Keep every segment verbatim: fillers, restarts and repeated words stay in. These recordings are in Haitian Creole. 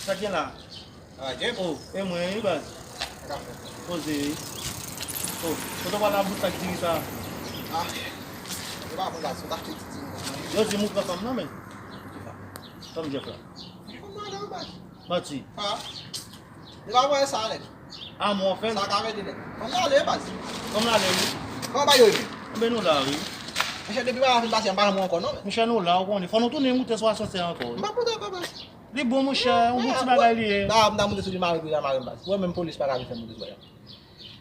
Sa k gen la? Ah, Jeff. Oh, e mwen wi baz. Sa k ap fèt? Poze wi. Oh, kote w pral la bout sa k diri sa? Ah, se pa bon baz, se ta achte ti diri. Yo di m ou pran fanm nan men. Fanm Jeff la. Fanm nan ale wi baz. Manti. Ah. Li pa wè sa nèg. A mwen w ap fè l? Sa ka vle di nèg. Fanm nan ale baz. Fanm nan ale wi. Kòman bagay yo ye menm? Enben nou la wi. Monchè, depi bagay la fin pase, m pa janm wè ankò non. Monchè nou la, ou konnen. Fò nou tounen moute sou asansè ankò. M pa pote ankò baz. Li bon monchè, yon bon ti bagay li ye. Da, m ta moute sou li mare pou li ta mare m baz. Ou wè menm polis pa ka vin fè m moute sou bagay la.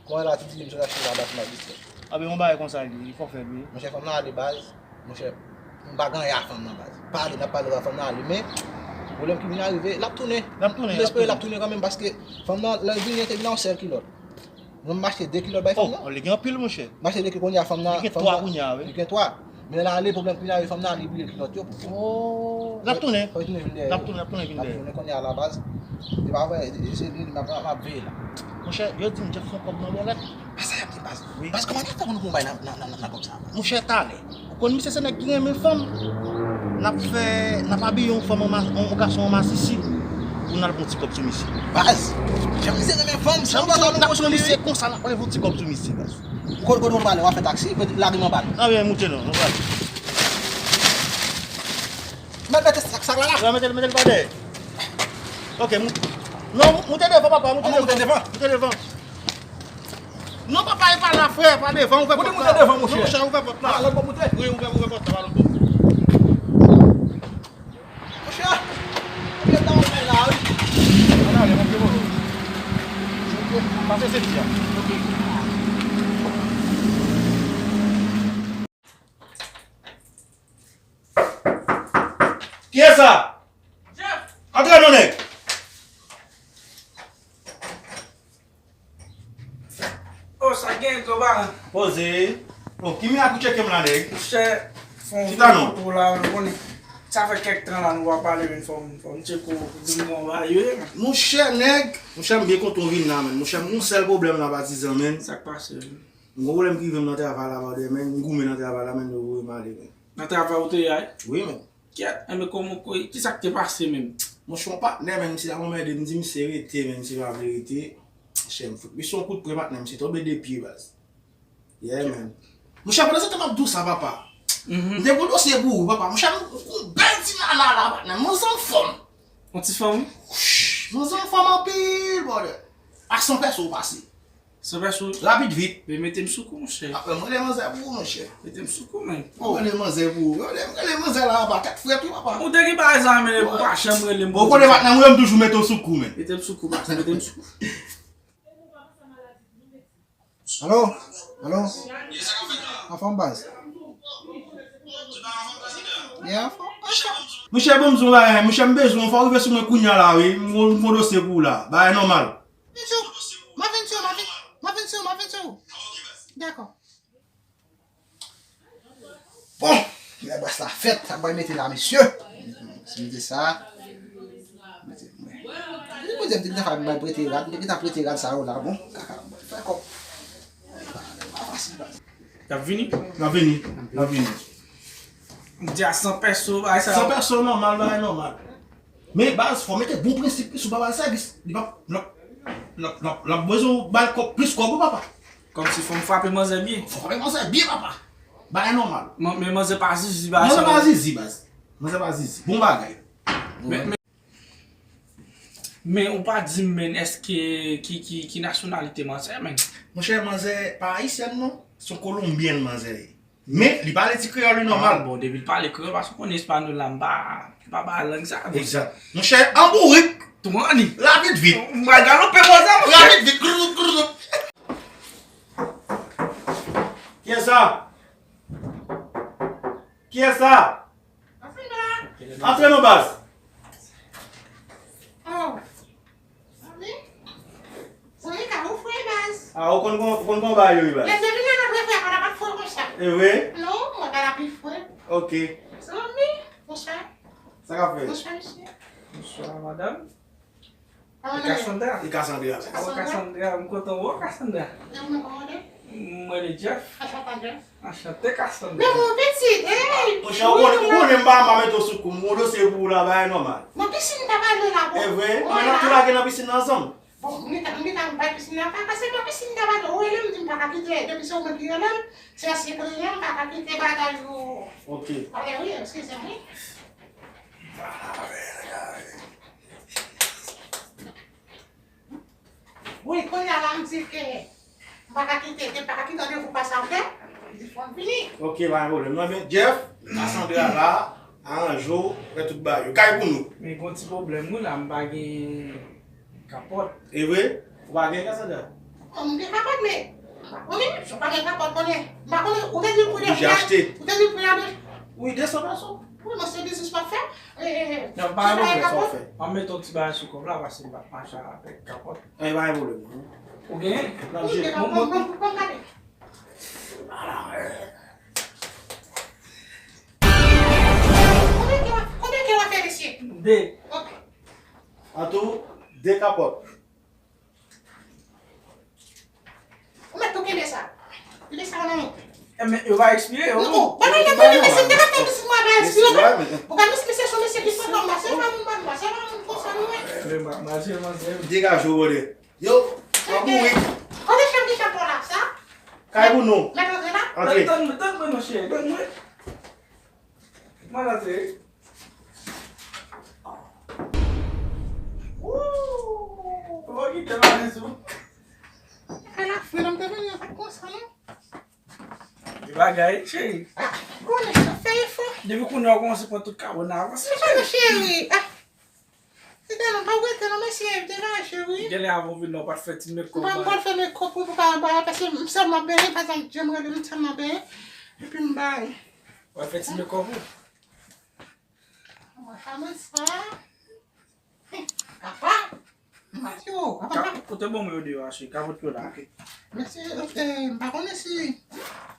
Kounye a la ti di m sot achte la baz m ap distrè. Anben yon bagay konsa li ye, fò fè l wi. Monchè fanm nan ale baz. Monchè, m pa gen anyen a fanm nan baz. Pale, n ap pale a fanm nan ale men pwoblèm ki vin arive, l ap tounen. L ap tounen. M espere l ap tounen kanmenm paske fanm nan lè l vini te vin a yon sèl kilòt. Mwen m achte de kilòt bay fanm nan. Oh, li gen anpil monchè. M achte de kilòt kounye a fanm nan. Li gen twa kounye a wi. Li gen twa. Men lè l ale pwoblèm ki vin arive fanm nan ale bliye kilòt yo pou. Oh, l ap tounen. Fò l tounen vin L dèyè. Ap tounen, l ap tounen vin L ap dèyè. Tounen kounye a la baz. Li pa vre, se li m ap m ap veye la. Monchè, yo di m Jeff fè yon kòb nan bòlèt. Pa sa y ap di baz. Wi. Baz kòman y ap fè pou nou pran yon bay nan nan nan nan kòb sa baz. Monchè talè. Ou konn misye se nèg ki renmen fanm. N ap fè, n ap abiye yon fanm an ma- yon gason an masisi pou n al pran ti kòb sou misye. Baz. Jan misye renmen fanm, se yon bagay nou konstwi. Misye konsa n ap leve yon ti kòb sou misye baz. Kote kote w prale, w ap fè taksi, kote lage m anba nou. Anben moute non, nou prale. Mèt mete sak sak la la. Mete l mete l pa dèyè. Ok, mou- non, moute devan papa, moute Ann moute devan. Devan. Moute devan. Non papa, e pa la frè, pa devan, ouvè pòt la. Moute devan monchè. Non monchè, ouvè pòt la. Ah, lòt bò moute. Wi, ouvè, ouvè pòt la, pa lòt bò. Monchè, mwen ta wè la wi. Ann ale, monte bò. Pase se ti a. Kiyès sa? Antre non nèg. Oh, sa gen gwo baran. Poze. Oh, ki mirak ou tcheke m la nèg? Monchè, fon Chita non. Ou la, ou konnen. Sa fè kèk tan la nou pa pale men fò m fò m tcheke ou pou di m kòman bagay yo ye men. Monchè nèg, monchè m byen kontan w vin la men. Monchè m yon sèl pwoblèm la patizan men. Sa k pase men? M gon pwoblèm ki rive m nan travay la brother men, m goumen nan travay la men yo voye m ale men. Nan travay ou te ye a? Wi men. Kèt, enben kòman kisa k te pase menm? Monchè yon patnè men misye ta konn ede m di misye rete men misye pa vle rete. Chè m fout misye yon kout pwen patnè misye tonbe de pye baz. Yeah man. Monchè pandan se tan m ap di w sa papa. M te gon dosye pou ou papa. Monchè m gon bèl ti nana la patnè m. Manzè anfòm. Yon ti fanm? Manzè anfòm anpil brother. Ak san pèso w pase. San pèso? Rapid vit. Men mete m sou kou monchè. Apre m rele manzè pou ou monchè. Mete m sou kou men. Ou rele manzè pou ou. Rele rele manzè la papa tèt frèt wi papa. Ou te gen bagay sa men ou pa janm rele m. Ou konnen patnè m ou menm toujou mete w sou kou men. Mete m sou kou baz, mete m sou kou. Alo? Alo? Anfòm baz? Yeah, anfòm, anfòm. Monchè bon m di w bagay monchè m bezwen w fò w rive sou mwen kounya la wi. M gon m gon dosye pou ou la. Bagay nòmal. Vin sou. M ap vin sou, m ap vin, m ap vin sou, m ap vin sou. Dakò. Bon, lè bas la fèt, sa bay mete la mesye. Si m di sa, mete mwen. Li pou di m te gentan fè bay prete rad, m te gentan prete rad sa yo la, bon, kaka, fè kòb. Pa fasil baz. Y ap vini? N ap vini, n ap vini. M di a san pèso bagay sa. San pèso nòmal, bagay nòmal. Men baz, fò mete bon prensip sou pa bay sèvis. Li p ap, l ap, l ap, l ap, l ap bezwen w bay kòb, plis kòb wi papa. Kòmsi fò m frape manzè byen. Fò w frape manzè byen papa. Bagay nòmal. Men manzè pa zizi bagay sa. Manzè pa zizi baz. Manzè pa zizi. Bon bagay. Men men men ou pa di m men èske ki ki ki nasyonalite manzè men? Monchè manzè pa ayisyèn non. Se yon kolonbyèn manzè ye. Men li pale ti kreyòl li nòmal. Bon depi l pale kreyòl paske ou konnen espanyòl la m pa m pa ba lang sa. Egzat. Monchè an bourik. Tou anni. Rapid vit. M pral galope manzè monchè. Rapid vit. Group group. Kiyès sa? Kiyès sa? Antre non baz. Oh. Zanmi? Zanmi ka ou fre baz. Ah ou konn kon ou konn kon bagay yo wi baz. Lè zanmi nan nan fre fre pa la pa fre konsa. E vre? Non, mwen pa la pi fre. Ok. Zanmi, bonswa. Sa k ap fèt? Bonswa mesye. Bonswa madanm. Kòman E Cassandra. E Cassandra. Oh Cassandra, m kontan wè w Cassandra. Nan mwen kòmande. M rele Jeff. Achata Jeff. Anchante Cassandra. Men mon pitit, hey! Monchè ou konnen ou konnen m pa m pa mete w sou kou m gon dosye pou ou la bagay nòmal. Mon pi Pisin ta pale la, bon. E vre? Mwen nan tou lage nan pisin nan ansanm. Bon, m gentan, m gentan bay pisin nan pa pase nan pisin ta pale. Ou rele m, di m pa ka kite, depi se ou menm ki rele m, se ansyen kliyan, m pa ka kite bagay yo. Ok. Ale wi, eskize m, wi. Wi, kounye a la m di ke m pa ka kite, ke m pa ka kite randevou pa sa, ok? Li fò m vini. Ok, pa gen pwoblèm. Non, men, Jeff, Cassandra la, aranje w, fè tout bagay yo. Kay pou nou. Men gon ti pwoblèm, wi, la, m pa gen kapòt. E vre? Ou pa gen, Cassandra? Bon, m gen kapòt, men, m pa konnen, si w pa gen kapòt, konnen, m pa konnen, ou te di l pou depi, ou te di l pou depi. Wi, desann, desann. Wi, men se biznis m ap fè. E, e, e, non, pa gen pwoblèm, sa w fè. M ap mete yon ti bagay sou kòb la, paske m p ap mache avèk kapòt. E, pa gen pwoblèm, non. Ou genyen? N ap jere. Bon, bon, bon, bon, gade. Konbyen ke w ap, konbyen ke w ap fè, mesye? De. Ok. An tou, de kapòt. Ou mèt tou kenbe sa. Kenbe sa nan men w. E, men yo pa ekspire, yo. Non, non, non, non, non, mesye, te ka fè pitit mwen pa ekspire, non. Ou ka mesye, mesye, se yon mesye ki fò kòm mwen. Se pa moun pa mwen, se pa moun konsa, non, men. Men ma, ma, se, ma, se. Degaje w, brother. Yo, pa kouri. Kote chanm ki chanm la, sa? Kay pou nou. Mèt antre la? Antre. Tann, tann mwen, non, cheri, tann mwen. Mwen antre. Woo! Ou kite m alèz ou. Ala fre, lè m te vini, an fèt konsa, non? Gen bagay, cheri. Ah, konnen sa fè efò. Depi kounye a, w kòmanse pran tout kabòn nan avanse, cheri. Cheri, ah. Se tèlman pa rete non, mesye, degaje wi. Genlè avan w vin la, w pa t fè ti mekòp. M pa, m pa t fè mekòp wi, pou pa, pa, paske m sèlman benyen, pa egzanp, Dye m rele m sèlman benyen, epi m bay. W pa t fè ti mekòp ou? Mwen pa mwen sa. Papa! Matyo, papa. Ou te ban mwen yo deyò a, cheri, kapòt yo la. Ok. Mesye, eh, m pa konnen si,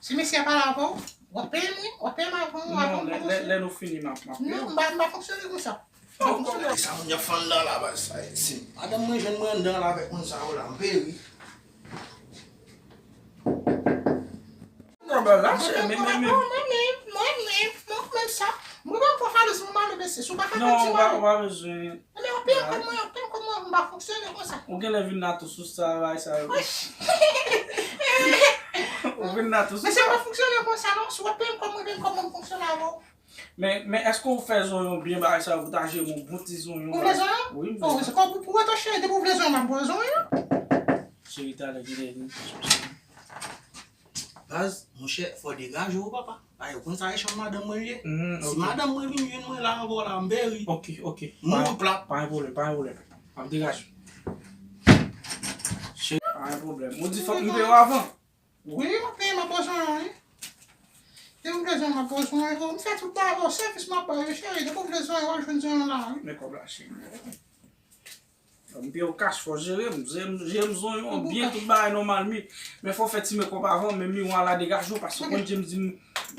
si mesye a pale avè w, w ap peye m wi, w ap peye m avan, avan m kòmanse. Non, lè, lè, lè nou fini, m ap, m ap peye w. Non, m pa, m pa fonksyone konsa. Sa moun y ap fè anndan la, baz, sa, si madanm mwen jwenn mwen anndan la avèk moun sa yo la, m peri. Mwen menm, mwen menm, mwen menm, mwen menm sa. Mwen pa pran falous, mwen pa le mesye, si w pa ka fè ti mal. Non, ou pa, ou pa bezwen. Men w ap peye m kòb mwen, w ap peye m kòb mwen, m pa fonksyone konsa. Ou genlè vin la tou sou sa, bay sa yo. Ou vin la tou sou sa. Mesye, m pa fonksyone konsa non, si w ap peye m kòb mwen, peye m kòb mwen, m fonksyone avè w. Men, men èske w fè zonyon byen bagay sa yo pou ta jere yon bon ti zonyon? Ou vle zonyon? Wi, m vle. Oh, se kòb ou pou reto cheri, depi w vle zonyon, m ap ba w zonyon. Cheri, talè, genlè vin. Baz, monchè, fò degaje w, papa. Ay, ou konn sa e chanm madanm mwen ye. Si madanm mwen vin jwenn mwen la ankò la, m peri. Ok, ok. Mouri plat. Pa gen pwoblèm, pa gen pwoblèm. M ap degaje. Cheri, pa gen pwoblèm. Ou di fòk m peye w avan? Wi, w ap peye m, m ap ba w zonyon wi. Depi w vle zonyon, m ap ba w zonyon. M fè tout bagay, sèvis m ap ba w, cheri. Depi w vle zonyon, w ap jwenn zonyon la wi. Men kòb la, cheri. M peye w kach, fò jere m, jere m, jere m zonyon an byen, tout bagay nòmal, mi. Men fò w fè ti mekòp avan, men mi w ala degaje w, paske w konn James di m,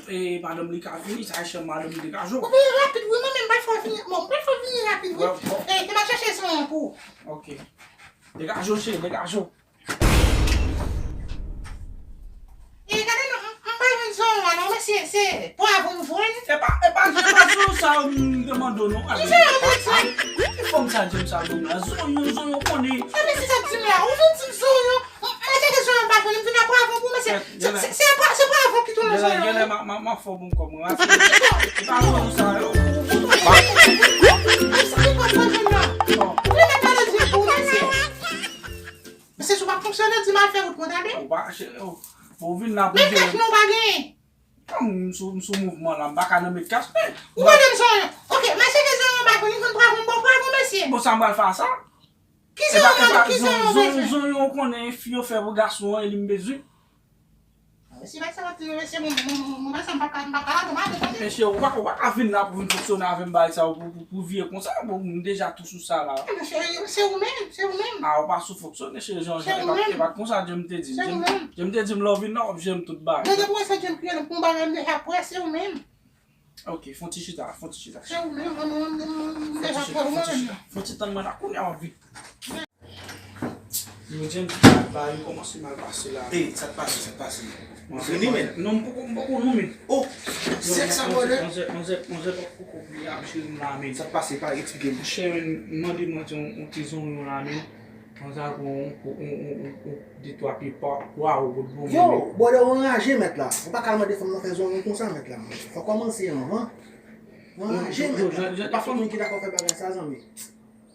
e, madanm li ka vini, sa e chanm madanm li degaje w. Ou vini rapid, wi, mwen menm, m pa fè w vini, bon, m pa fè w vini rapid, wi. E, te m al chèche zonyon pou ou. Ok. Degaje w, cheri, degaje w. E, gade non, m, m pa jwenn zonyon an non, mesye, se pwav ou jwenn. E pa, e pa, e pa zonyon sa yo m te mande w non. Ki zonyon ou te di? Ki fòm sa James sa donn la? Zonyon, zonyon konnen. E mesye sa di m la, ou vin di m zonyon. M, m chèche zonyon m pa jwenn, m vin a pwav ou pou mesye. Se, se, se pwa-, se pwav ou ki tounen zonyon. Genlè, genlè, m a, m a, m a fè w bon kòb mwen. E pa zonyon sa yo. Mesye, ki kòb mwen jwenn la? Ou vle mèt pale di pou mesye. Mesye, si w pa fonksyone, di m al fè wout mwen, tande? Ou pa, cheri, ou, ou vin la pou jere. Men kach non, ou pa genyen. Kòm m sou, m sou mouvman la, m pa ka nan met kach, men. Ou pa nan zonyon. Ok, m al chèche zonyon, m pa konn, li konn pwav ou, m ba w pwav ou, mesye. Bon, sa m pral fè a sa? Ki zonyon, ki zonyon ou bezwen? Zonyon, zonyon, ou konnen fi yo fè pou gason an, e li m bezwen. Mesye, bagay sa w ap di yo, mesye, mwen, mwen, mwen, mwen, sa m pa ka, m pa ka la, mwen, mwen, mwen. Mesye, ou pa, ou pa ka vin la pou vin fonksyone avè m, bagay sa, pou, pou, pou vye konsa, bon, m deja tou sou sa la. Mesye, se ou menm, se ou menm. A, ou pa sou fonksyone, cheri, jan, jan, e pa, e pa konsa, James te di m. Se ou menm. James te di m, lè w vin la, w ap jere m tout bagay. Men depi w wè se James ki rele m pou yon bagay, m deja prè, se ou menm. Ok, fè yon ti chita, fè yon ti chita. Se ou menm, mwen, mwen, mwen, mwen, m deja prè, ou menm. Fè yon ti tann mwen la, kounye a w ap vin. Yo, James, bagay yo kòmanse mal pase la. Ey, sa k pase, sa k pase? Ou fini, men? Non, m poko, m poko, non, men. Oh! Sèks sa, brother. Manzè, manzè, manzè pa poko bliye ap jere m la, men. Sa k pase, pa eksplike m. Monchè, men, m mande manzè yon, yon ti zonyon la, men. Manzè a gon yon, yon, yon, yon, yon, de twa pye pa, waw, kot bon. Yo, brother, ou anraje, mèt la. Ou pa ka al mande fanm nan fè zonyon konsa, mèt la. Fò kòmanse anvan. Ou anraje, mèt la. Pa fanm moun ki dakò fè bagay sa, zanmi.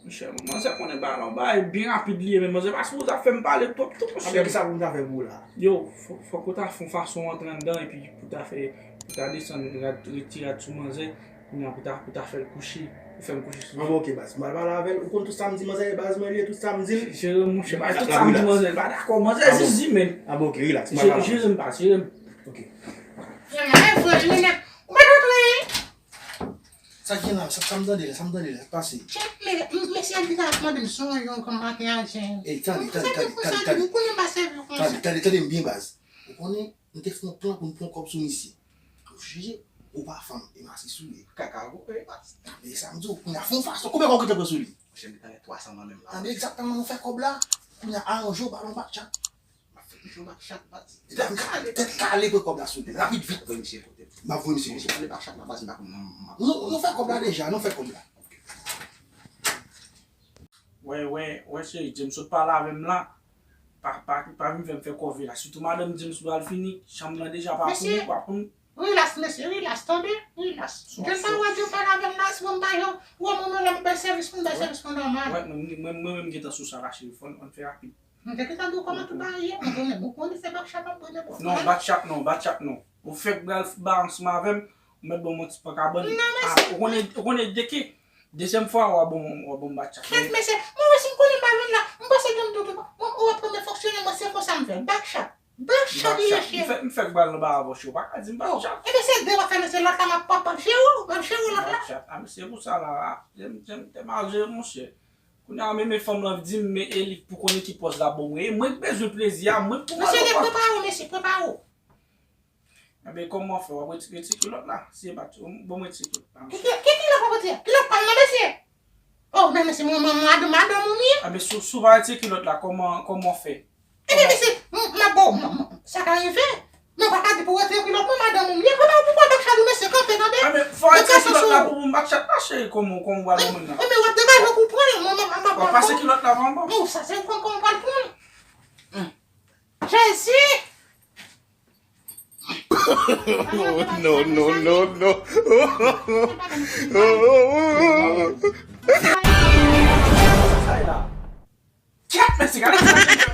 Monchè, manzè konnen bagay la, yon bagay byen rapid li ye, men manzè pa sipoze ap fè m pale twòp tou, monchè. Anben, kisa pou m ta fè pou ou la? Yo, fò, fòk ou ta fè yon fason antre anndan, epi pou ta fè, pou ta desann, rad, retire rad sou manzè, kounye a pou ta, pou ta fè l kouche, pou fè m kouche sou. Anben, ok, baz. M al pale avè l. Ou konn tout sa m di manzè, baz, mwen li ye, tout sa m di l. Jere, monchè, bagay tout sa m di manzè, l pa dakò, manzè zizi, men. Anben, ok, relax. M al pale avè l. Jere m, baz, jere m. Ok. Jere m, jere m. Ou pa t antre. Sa k gen la, sa, sa m tande la, sa m tande la, sa k pase? Chèf, men, men, mesye a deja ap mande m si yon jan kòm makiyajen. Ey, tande, tande, tande, tande, tande. Ou konnen m pa sèvi w konsa. Tande, tande, tande m byen, baz. Ou konnen, m te fè yon plan pou m pran kòb sou misye. Ou jije, ou pa fanm, e masi sou li. Kaka, ou, e, baz. Men sa m di w, kounye a fè yon fason, konbyen kòb ou te pran sou li? Monchè, m te tande twa san nan men m la. Anben, egzakteman, nou fè kòb la. Kounye a, aranje w, ba l yon bakchat. M ap fè misye yon bakchat, baz. Tèt kale, tèt kale, pran kòb la, souple. Rapid, vit. Voye misye kote. M ap voye misye kote. Misye pale bakchat la, baz, m pa konn, m, m, m. Nou, nou fè kòb la deja, nou fè kòb la. Wè, wè, wè, cheri, James, sot pale avè m la. Pa, pa, pa vin fè m fè kòve la. Sitou madanm James pral fini, chanm nan deja pa pou ou, pa pou nou. Rilas, mesye, rilas, tande? Rilas. Jan sa w ap di w pale avè m la, si mwen m pa jan, ou wè mwen menm lè m bay sèvis, mwen bay sèvis mwen nòmal. Wè, mwen, mwen, mwen menm gentan sou sa la, cheri, fò n, ann fè rapid. Mwen te gentan di w kòman tout bagay ye, mwen konnen, mwen konnen se bakchat m ap pran nan bòs. Non, bakchat non, bakchat non. Ou fèk pral ba ansanm avè m, ou mèt ban mwen ti pankabann. Non, mèsi. Ou konnen, ou konnen deke, dezyèm fwa, w a ban m, w a ban m bakchat. Kèt, mesye, mwen wè si m konnen m pa vin la, m panse gen m tout, mwen, ou wè premye fonksyonè mwen, se konsa m fè, bakchat. Bakchat li ye, cheri. M fèk, m fèk pral nan ba avè w, cheri, ou pa ka di m bakchat. Ebyen, se de w ap fè, mesye, lòt la, m ap, m ap, m ap jere w, m ap jere w lòt la. Bakchat, a, mesye, pou sa la, a, te, te, te mal jere, monchè. Kounye a, men, men fanm lan di m, men e li pou konnen ki pòz la bon. E mwen k bezwen plezi a, mwen k pou mande w. Prepare w, mesye, prepare w. Enben, kòman w fè? W ap retire ti kilòt la? Si e pa tou, bon, mwen retire kilòt la. Ki, ki, ki kilòt w ap retire? Kilòt pa m nan, mesye. Oh, men mesye, mwen, mwen, madanm, madanm ou m ye. Enben, si, si w pa retire kilòt la, kòman, kòman w fè? Ebyen, mesye, m, m ap ba w, m, m, sa ka rive. Men w pa ka di pou w retire kilòt mwen, madanm ou m ye. Kòman w pou pran bakchat ou, mesye, kanpe, tande? Enben, fò w retire kilòt la pou, pou m bakchat la, cheri, kòman, kòman w pral ban mwen nan? Enben, w ap degaje w pou w pran l, mwen, mwen, mwen, mwen. W ap pase kilòt la pou mwen. Oh, sa se kòman, kòman w pral pran l. Jezi! No, no, no, no. Kèt, mesye, gade sa.